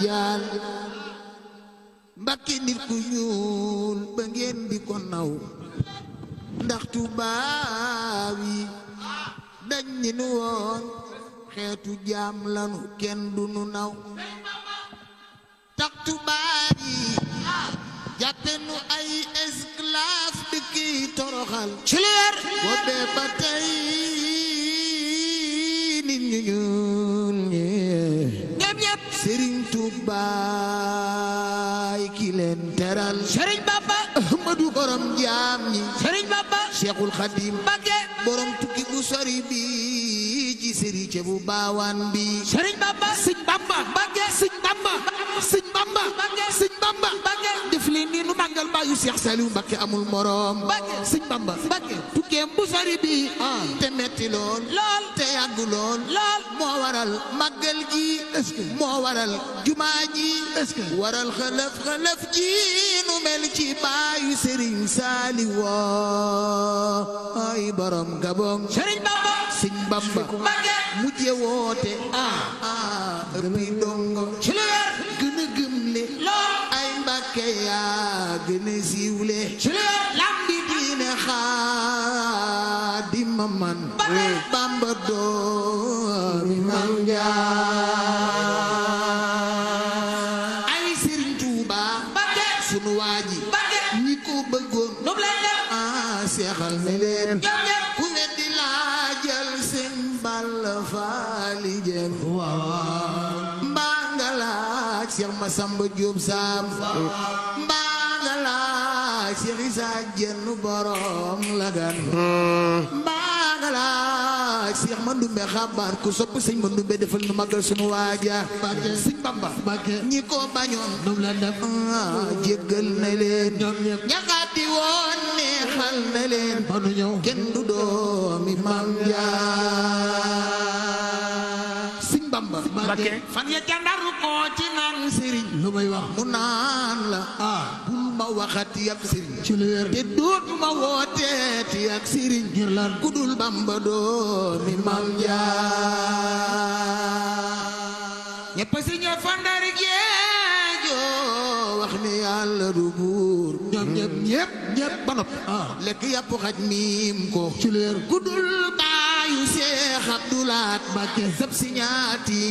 jaal Mbàkke nit ku ñuul ba ngeen di ko naw ndax tubaab yi dañ ni nu woon xeetu jaam lanu kenn du nu naw tax tubaab yi jàppe nu ay esclave di kii toroxal ci leer boobee ba tey nit ñu ñuul ñëpp ñëpp Sëriñ Tuubaa ki leen teral Sëriñ Bamba Ahmadu borom jaam ñi Sëriñ Bamba Cheikhul Khadim Mbacké borom tukki bu sori bi ci sëriñ ce bu baawaan bi Sëriñ Bamba Sëriñ Bamba Mbacké Sëriñ Bamba Sëriñ Bamba Sëriñ Bamba def leen ni nu màggal mbaayu Cheikh Saliou Mbacké amul morom Sëriñ Bamba Mbacké tukkeem bu sori bi te metti lool te yàgg lool moo waral màggal gi moo waral jumaa ji waral xalaf ji nu mel ci baayu Sëriñ Saliou ay borom Gabon Sëriñ Bamba Sëriñ Bamba mujje woote rëy dongo ci la gën a gëmle ay Mbàkke yaa gën a siiwle ci la lambi diine Xaadim man Bamba doomi Maam Njaay ay Sëriñ Tuuba sunu waaji ñi ko bëggoon seexal ne leen ku weddi laajal Sëñ Balla Faali Jeen mbaa nga laaj Seex Masamba Jóob Saam mbaa nga laaj Seex Isaa Jeen borom Lagan mbaa nga laaj Seex Mandumbe Xabaan ku sopp Sëñ Mandumbe defal nu magal sunu waaja Sëñ Bamba ñi ko bañoon jéggal na leen ñaxaati woon neexal na leen kenn du doomi Maam Njaay Sëñ Bamba fan ya jandaru ko ci naan sëriñ lu may wax mu naan la bul ma waxati ak sëriñ te doot ma wooteeti ak sëriñ ku dul Bamba doomi Maam Njaay ñëpp si ñëpp fandari jeejo wax ni Yàlla du buur ñoom ñëpp ba nopp lekk yàpp xaj miim ko ci leer ku dul baayu Seex Abdulaat Mbàkke sab si ñaati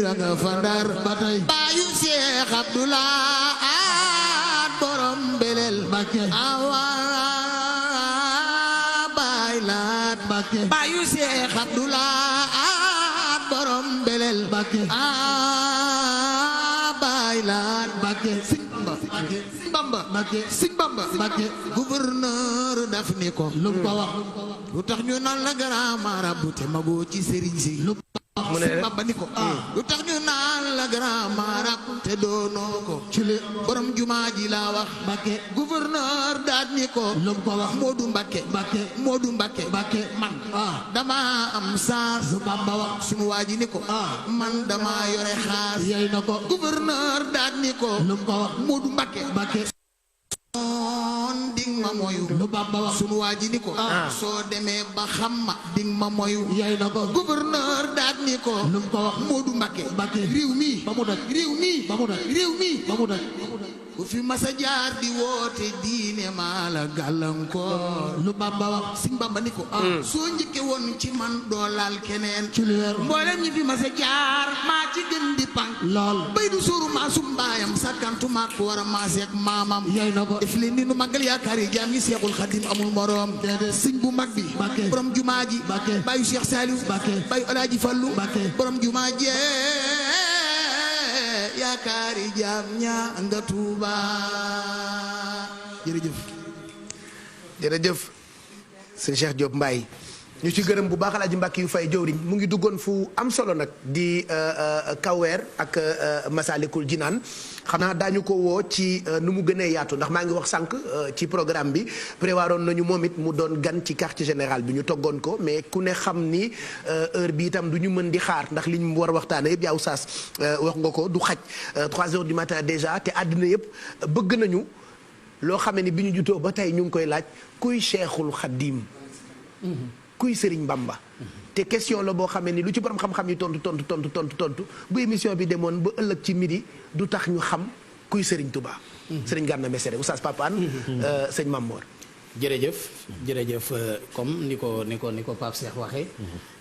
ranga fandar ba tey baayu Seex Abdulaat borom belel Mbàkke awa baay laat Mbàkke baayu Seex Abdulaat borom belel Mbàkke baay laat Mbàkke Sëñ Bamba Sëñ Bamba gouverneur daf ni ko lu ko wax lu tax ñu naan la grand marabout te magoo ci sëriñ si lu Sëñ Bamba ni ko lu tax ñu naan la grand marabout te doonoo ko ci le borom jumaa ji laa wax gouverneur daat ni ko lu ko wax Moodu Mbàkke man dama am saas lu Bamba wax sunu waa ji ni ko man dama yore xaas yey na ko gouverneur daat ni ko lu ko wax Moodu Mbàkke ding ma moyu lu Bamba wax sunu waa ji ni ko soo demee ba xam ma ding ma moyu yey na ko gouverneur daat ni ko lu ko wax Moodu Mbàkke réew mi ba mu daj ku fi masa jaar di woote diine maa la gàllankoor lu Bamba wax Sëñ Bamba ni ko soo njëkke woon ci man doo laal keneen ci leer mboolem ñi fi masa jaar maa ci gën di pank lool bay du sóoru maa sum mbaayam sakkantu maak ko war a maaseek maamam yey na ko def leen ni nu màggal yaakaar yi jaam ñi Seexul Xadim amul moroom sëñ bu mag bi borom jumaa ji baayu Cheikh Saliou baayu Alaaji Fallu borom jumaa ji yaakaari jaam ñaa nga Tuuba jërëjëf sëñ Cheikh Diop Mbaye ñu ci gërëm bu baax Alaaji Mbàkke yu fay jëwriñ mu ngi duggoon fu am solo nag di Kaweer ak Masalikul Jinaan xanaa daañu ko woo ci nu mu gënee yaatu ndax maa ngi wax sànq ci programme bi prévoiroon nañu moom it mu doon gan ci quartier général bi ñu toggoon ko mais ku ne xam ni heure bi itam du ñu mën di xaar ndax li ñu war a waxtaane yëpp yaa Oustaz wax nga ko du xaj 3 heures du matin déjà te àddina yëpp bëgg nañu loo xamee ni bi ñu jutoo ba tey ñu ngi koy laaj kuy Cheikhul Khadim kuy Serigne Bamba te question la boo xamee ni lu ci borom xam-xam yi tontu bu émission bi demoon ba ëllëg ci midi du tax ñu xam kuy Serigne Touba. Serigne Gana Messere Oustaz Papane sëñ Mamor. jërëjëf comme ni ko Pape Cheikh waxee.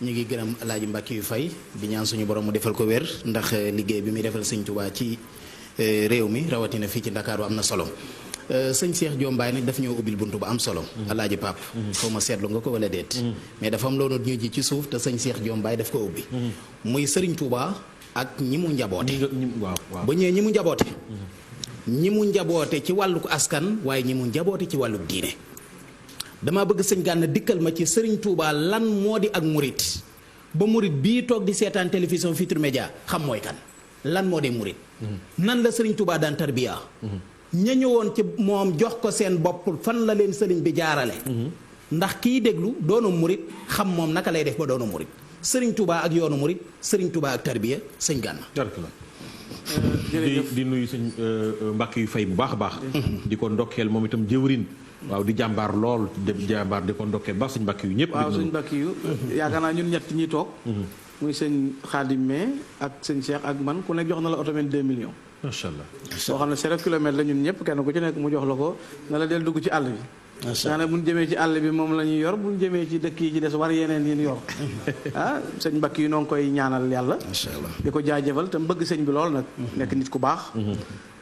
ñu ngi gërëm El Hadj Mbackiou Faye di ñaan suñu borom mu defal ko wér ndax liggéey bi muy defal sëñ Touba ci réew mi rawatina fii ci Ndakaaru am na solo. sëñ Cheikh Diop Mbaye nag daf ñoo ubbil buntu bu am solo. El Hadj Pape. xaw ma seetlu nga ko wala déet. mais dafa am loolu ñu ji ci suuf te sëñ Cheikh Diop Mbaye daf ko ubbi. muy Serigne Touba ak ñi mu njaboote. ba ñëwee ñi mu njaboote. ñi mu njaboote ci wàllu askan waaye ñi mu njaboote ci wàllu diine. dama bëgg sëñ Gana dikkal ma ci Serigne Touba lan moo di ak murit ba murit bii toog di seetaan télévision Futurs Médias xam mooy kan lan moo di murit nan la Serigne Touba daan tarbiya ña ñëwoon ci moom jox ko seen bopp fan la leen sëriñ bi jaarale ndax kiy déglu doonu murit xam moom naka lay def ba doonu murit Serigne Touba ak yoonu murit Serigne Touba ak tarbiya sëñ Gana. di nuyu sëñ Mbackiou Faye bu baax a baax. di ko ndokkeel moom itam jëwrin waaw di jàmbaar lool di jàmbaar di ko ndokkeel baax sëñ Mbackiou ñëpp. waaw sëñ Mbackiou yaakaar naa ñun ñett ñi toog. muy sëñ Khadim ak sëñ Cheikh ak man ku nekk jox na la oto 2 millions. macha allah. boo xam ne 0 kilomètre la ñun ñëpp kenn ku ci nekk mu jox la ko na la del dugg ci àll bi. macha allah bu ñu jëmee ci àll bi moom la ñuy yor bu ñu jëmee ci dëkk yi ci des war yeneen yi yor. sëñ Mbackiou noo ngi koy ñaanal yàlla. macha allah di ko jaajëfal te bëgg sëñ bi lool nag. nekk nit ku baax.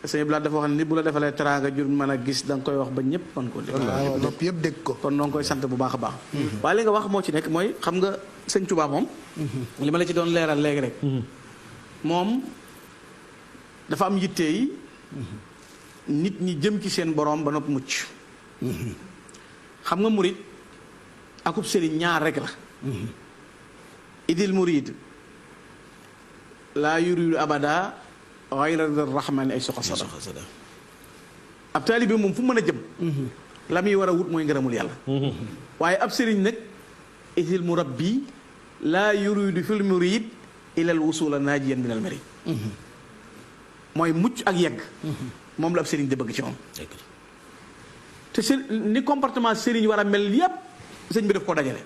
sëñ Blad dafa wax ne nit bu la defalee teraanga jur mën a gis da nga koy wax ba ñëpp mën ko dégg. waaw nopp yëpp dégg ko. kon noo ngi koy sant bu baax a baax. waaye li nga wax moo ci nekk mooy xam nga sëñ Touba moom. li ma la ci doon leeral léegi rek. moom dafa am yitte yi nit ñi jëm ci seen borom ba nopp mucc. xam nga murid akub sëriñ ñaar rek la. idil murid laa yuridu abada ghayra rahmani ay soxasada ab taalibe moom fu mën a jëm. la muy war a wut mooy ngërëmul yàlla. waaye ab sëriñ nag idil murabbi laa yuridu fil murid ilal wusula naajiyan minal marid mooy mucc ak yegg. moom la ab sëriñ di bëgg ci moom. te ni comportement sëriñ war a mel yépp sëñ bi daf ko dajale.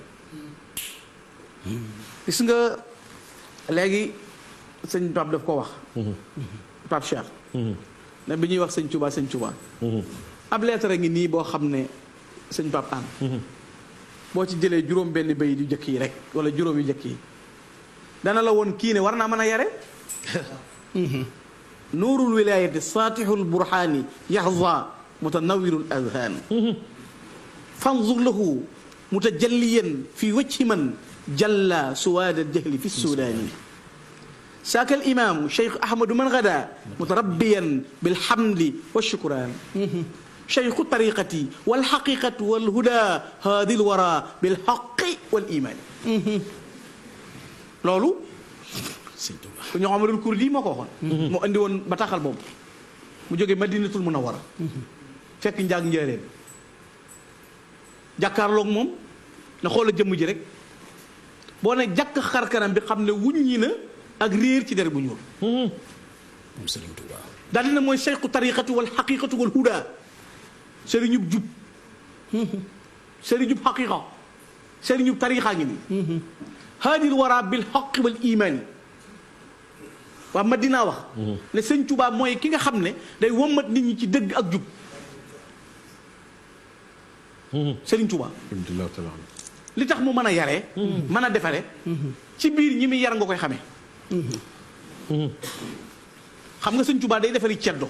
gis nga léegi sëñ Pape daf ko wax. Pape Cheikh. ne bi ñuy wax sëñ Touba. ab lettre ngi nii boo xam ne sëñ Pape An. boo ci jëlee juróom benn bay yu jëkk yi rek wala juróom yu jëkk yi dana la woon kii ne war naa mën a yare. nuurul wilaayati saatixul burhaani yaxza mutanawirul azhaan fanzur lahu mutajalliyan fi wajhi man jalla suwaada jahli fi suudaani saaka al imaamu cheikh ahmadu man gada mutarabbiyan bilhamdi wa shukraan cheikhu tariqati wal xaqiqatu wal huda haadil wara bil xaqi wal imaani loolu ku ñoo xamadul kurdi moo ko waxoon moo andi woon bataaxal boobu mu jógee madinatul munawwara fekk njaag njëreem jàkkaarloog moom na xoola jëmm ji rek boo ne jàkk xarkanam bi xam ne wuññi na ak réer ci der bu ñuul moom Serigne Touba daal dina mooy cheikhu tariqatu wal xaqiqatu wal huda sëriñub jub sëriñub xaqiqa sëriñub tariqa ngi nii haadil wara bil xaqi wal imaani waa Madina wax ne sëñ Touba mooy ki nga xam ne day wommat nit ñi ci dëgg ak jub Serigne Touba li tax mu mën a yaree mën a defare ci biir ñi muy yar nga koy xamee xam nga sëñ Touba day defari ceddo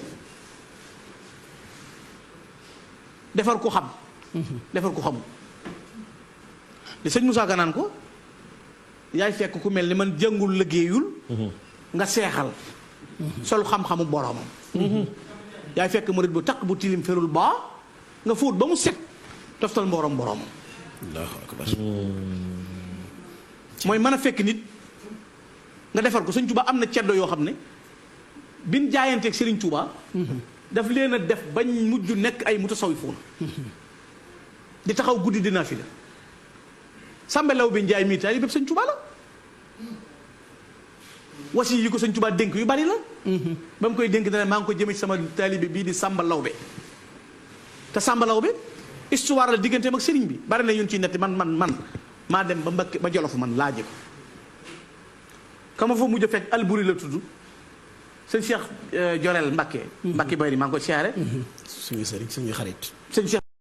defar ko xam defar ko xamul li sëñ Moussa Ganaan ko yaay fekk ku mel ni man jàngul liggéeyul nga seexal sol xam-xamu boromam yaay fekk murid bu taq bu tilim ferul baa nga fóot ba mu set toftal mborom boromam allahu akbar mooy mën a fekk nit nga defar ko sëñ Touba am na ceddo yoo xam ne bin jaayanteeg Serigne Touba daf leen a def bañ mujj nekk ay mutasawifoon di taxaw guddi dinaa fi la sàmbelaw bi njaay mii taali bépp sëñ Touba la wasi yi ko sëñ Touba dénk yu bari la ba mu koy dénk ne maa ngi ko jëme ci sama taalibe bii di Samba Lawbe te Samba Lawbe histoire la digganteem ak sëriñ bi bari na ñun ci netti man maa dem ba Mbakke ba Jolof man laaje ko kama fa mujj a fekk Alburi la tudd sëñ Cheikh Jorel Mbakke Mbakke Bari maa ngi ko siyaare suñu sëriñ suñu xarit sëñ Cheikh